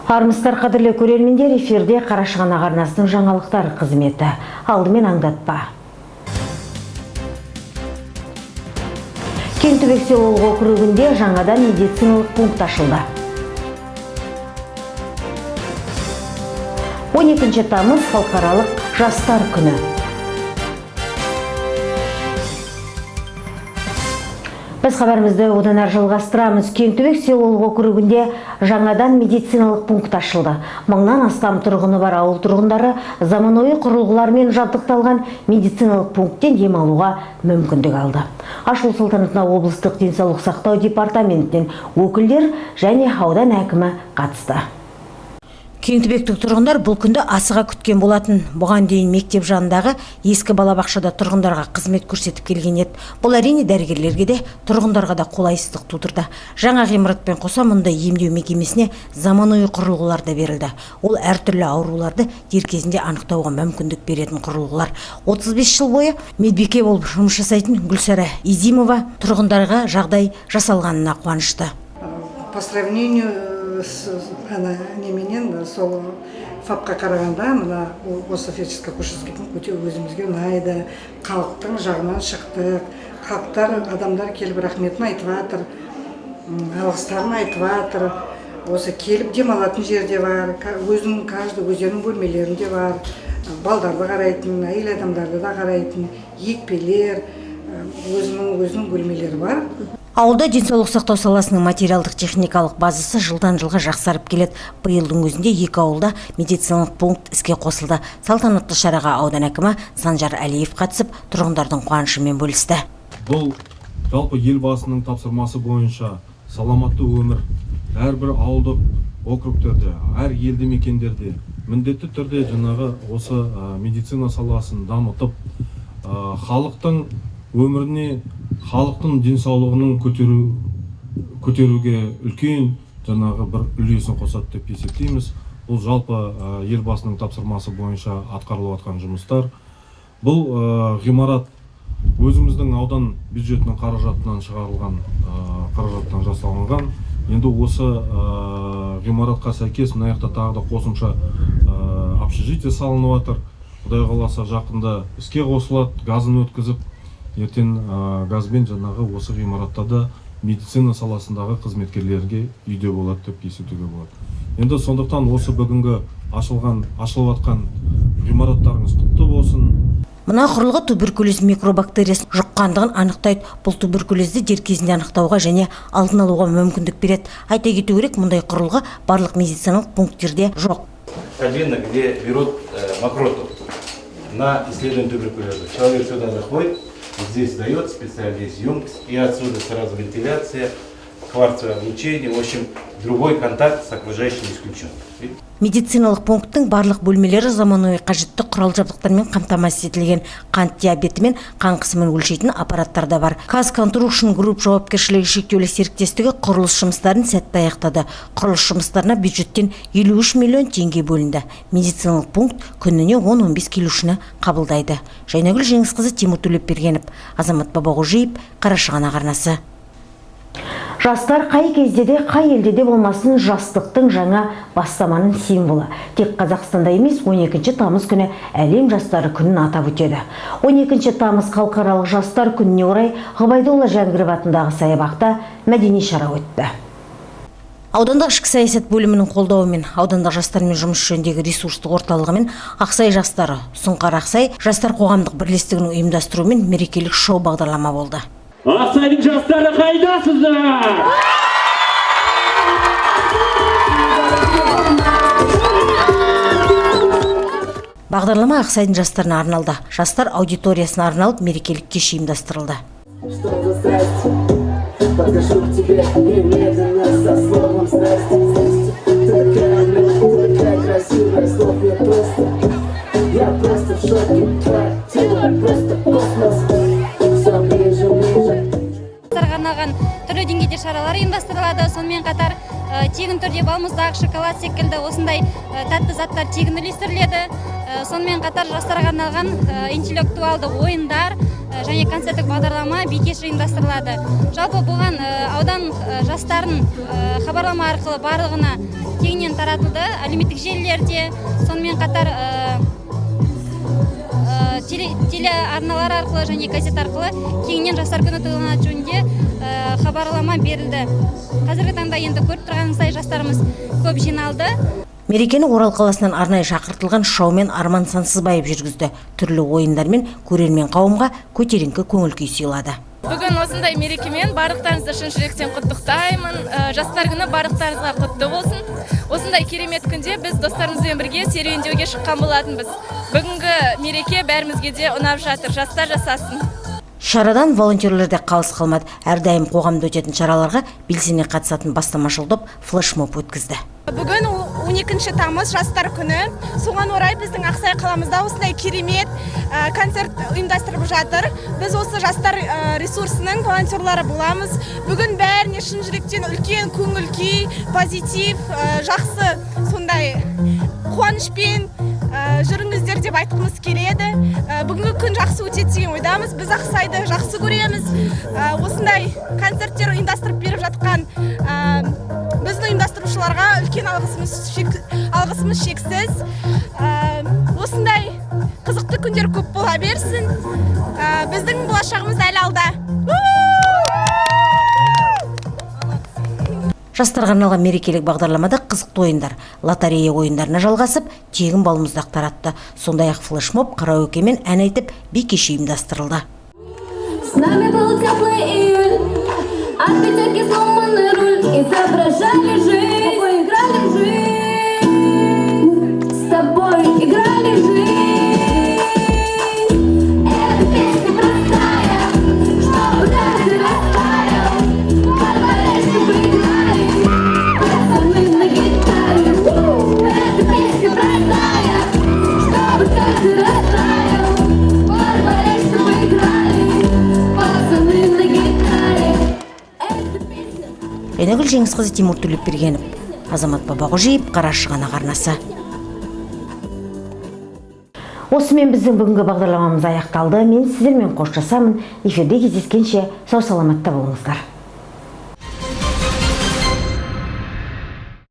Армысыздар, қадірлі көрермендер, эфирде Қарашығанақ арнасының жаңалықтар қызметі. Алдымен аңдатпа. Кеңтүбек селолық округінде жаңадан медициналық пункт ашылды. 12 тамыз халықаралық жастар күні. Біз хабарымызды одан әрі жалғастырамыз. Кеңтүбек селолық округінде жаңадан медициналық пункт ашылды. Мыңнан астам тұрғыны бар ауыл тұрғындары заманауи құрылғылармен жабдықталған медициналық пункттен дем алуға мүмкіндік алды. Ашылу салтанатына облыстық денсаулық сақтау департаментінен өкілдер және аудан әкімі қатысты. Кеңтүбектік тұрғындар бұл күнді асыға күткен болатын. Бұған дейін мектеп жанындағы ескі балабақшада тұрғындарға қызмет көрсетіп келген еді. Бұл әрине дәрігерлерге де, тұрғындарға да қолайсыздық тудырды. Жаңа ғимаратпен қоса мұнда емдеу мекемесіне заманауи құрылғылар да берілді. Ол әртүрлі ауруларды дер кезінде анықтауға мүмкіндік беретін құрылғылар. 35 жыл бойы медбике болып жұмыс жасайтын Гүлсара Изимова тұрғындарға жағдай жасалғанына қуанышты. По сравнению с ана неменен сол ФАП-қа қарағанда мына осы фельдшерско-акушерский пункт өте өзімізге ұнайды. Халықтың жағынан шықтық. Халықтар, адамдар келіп рахметін айтып жатыр, алғыстарын айтып жатыр. Осы келіп демалатын жер де бар, өзінің каждый өздерінің бөлмелерінде бар. Балдарды қарайтын, әйел адамдарды да қарайтын, екпелер, өзінің бөлмелері бар. Ауылда денсаулық сақтау саласының материалдық техникалық базасы жылдан жылға жақсарып келеді. Биылдың өзінде екі ауылда медициналық пункт іске қосылды. Салтанатты шараға аудан әкімі Санжар Әлиев қатысып, тұрғындардың қуанышымен бөлісті. Бұл жалпы елбасының тапсырмасы бойынша саламатты өмір әрбір ауылдық округтерде, әр елді мекендерде міндетті түрде жаңағы осы медицина саласын дамытып, халықтың өміріне, халықтың денсаулығының көтеруге үлкен жаңағы бір үлесін қосады деп есептейміз. Бұл жалпы елбасының тапсырмасы бойынша атқарылып жатқан жұмыстар. Бұл ғимарат өзіміздің аудан бюджетінің қаражатынан шығарылған, қаражаттан жасалынған. Енді осы ғимаратқа сәйкес мына жақта тағы да қосымша общежитие салынып жатыр. Құдай қаласа жақында іске қосылады, газын өткізіп, ертең газбен жаңағы осы ғимаратта да медицина саласындағы қызметкерлерге үйде болады деп есептеуге болады. Енді сондықтан осы бүгінгі ашылып жатқан ғимараттарыңыз құтты болсын. Мына құрылғы туберкулез микробактериясын жұққандығын анықтайды. Бұл туберкулезді дер кезінде анықтауға және алдын алуға мүмкіндік береді. Айта кету керек, мұндай құрылғы барлық медициналық пункттерде жоқ. Кабина, где берут мокроту на исследование туберкулеза. Человек сюда заходит, здесь дает специально, здесь емкость, и отсюда сразу вентиляция, кварцевое облучение, в общем, другой контакт с окружающим исключен. Медициналық пункттің барлық бөлмелері заманауи қажетті құрал-жабдықтармен қамтамасыз етілген. Қант диабеті мен қан қысымын өлшейтін аппараттар да бар. Казконструкшн Групп жауапкершілігі шектеулі серіктестігі құрылыс жұмыстарын сәтті аяқтады. Құрылыс жұмыстарына бюджеттен 53 миллион теңге бөлінді. Медициналық пункт күніне 10-15 келушіні қабылдайды. Жайнагүл Жеңісқызы, Тимур Төлепбергенов, Азамат Бабағожиев, Қарашығанақ арнасы. Жастар қай кезде де, қай елде де болмасын жастықтың жаңа бастаманың символы. Тек Қазақстанда емес, 12 тамыз күні әлем жастары күнін атап өтеді. 12 тамыз халықаралық жастар күніне орай Ғабайдолла Жәңгіров атындағы саябақта мәдени шара өтті. Аудандық ішкі саясат бөлімінің қолдауымен аудандық жастармен жұмыс жөніндегі ресурстық орталығымен Ақсай жастары, Сұңқар Ақсай жастар қоғамдық бірлестігінің ұйымдастыруымен мерекелік шоу бағдарлама болды. Ақсайдың жастары қайдасыздар? Бағдарлама Ақсайдың жастарына арналды. Жастар аудиториясына арналып мерекелік кеш ұйымдастырылды. Что за страсть? Подхожу к тебе и медленно со словом здрасте. Ты такая милая, ты такая красивая, слов я просто, я просто в шоке, твое тело просто космос. Все ближе, ближе. Арналған түрлі деңгейде шаралар ұйымдастырылады. Сонымен қатар тегін түрде балмұздақ, шоколад секілді осындай тәтті заттар тегін үлестіріледі. Сонымен қатар жастарға арналған интеллектуалды ойындар және концерттік бағдарлама би кеші ұйымдастырылады. Жалпы бұған аудан жастарын хабарлама арқылы барлығына кеңінен таратылды әлеуметтік желілерде, сонымен қатар телеарналар арқылы және газет арқылы кеңінен жастар күні тойланады жөнінде хабарлама берілді. Қазіргі таңда енді көріп тұрғаныңыздай жастарымыз көп жиналды. Мерекені Орал қаласынан арнайы шақыртылған шоумен Арман Сансызбаев жүргізді. Түрлі ойындармен көрермен қауымға көтеріңкі көңіл күй сыйлады. Бүгін осындай мерекемен барлықтарыңызды шын жүректен құттықтаймын. Жастар күні барлықтарыңызға құтты болсын. Осындай керемет күнде біз достарымызбен бірге серуендеуге шыққан болатынбыз. Бүгінгі мереке бәрімізге де ұнап жатыр. Жастар жасасын. Шарадан волонтерлер де қалыс қалмады. Әрдайым қоғамда өтетін шараларға белсене қатысатын бастамашыл топ флешмоб өткізді. Бүгін 12 тамыз жастар күні. Соған орай біздің Ақсай қаламызда осындай керемет концерт ұйымдастырып жатыр. Біз осы жастар ресурсының волонтерлары боламыз. Бүгін бәріне шын жүректен үлкен көңіл күй, позитив, жақсы сондай қуанышпен жүріңіздер деп айтқымыз келеді. Бүгінгі күн жақсы өтеді деген ойдамыз. Біз Ақсайды жақсы көреміз. Осындай концерттер ұйымдастырып беріп жатқан біздің ұйымдастырушыларға үлкен алғысымыз шексіз. Осындай қызықты күндер көп бола берсін. Біздің болашағымыз әлі алда. Жастарға арналған мерекелік бағдарламада қызықты ойындар, лотерея ойындарына жалғасып, тегін балмұздақ таратты. Сондай-ақ флешмоб, караокемен ән айтып, би кеші ұйымдастырылды. С нами был теплый июль, от пятерки сломанный руль, изображали жизнь, с тобой играли в жизнь, с тобой играли в жизнь. Эта песня простая, чтобы каждый растаял, подборочку поиграли, пацаны на гитаре. Эта песня простая, чтобы каждый растаял, подборочку поиграли, пацаны на гитаре. Айнагүл Жеңісқызы, Тимур Төлепбергенов, Азамат Бабақожиев, Қарашығанақ арнасы. Осымен біздің бүгінгі бағдарламамыз аяқталды. Мен сіздермен қоштасамын. Эфирде кездескенше сау саламатта болыңыздар.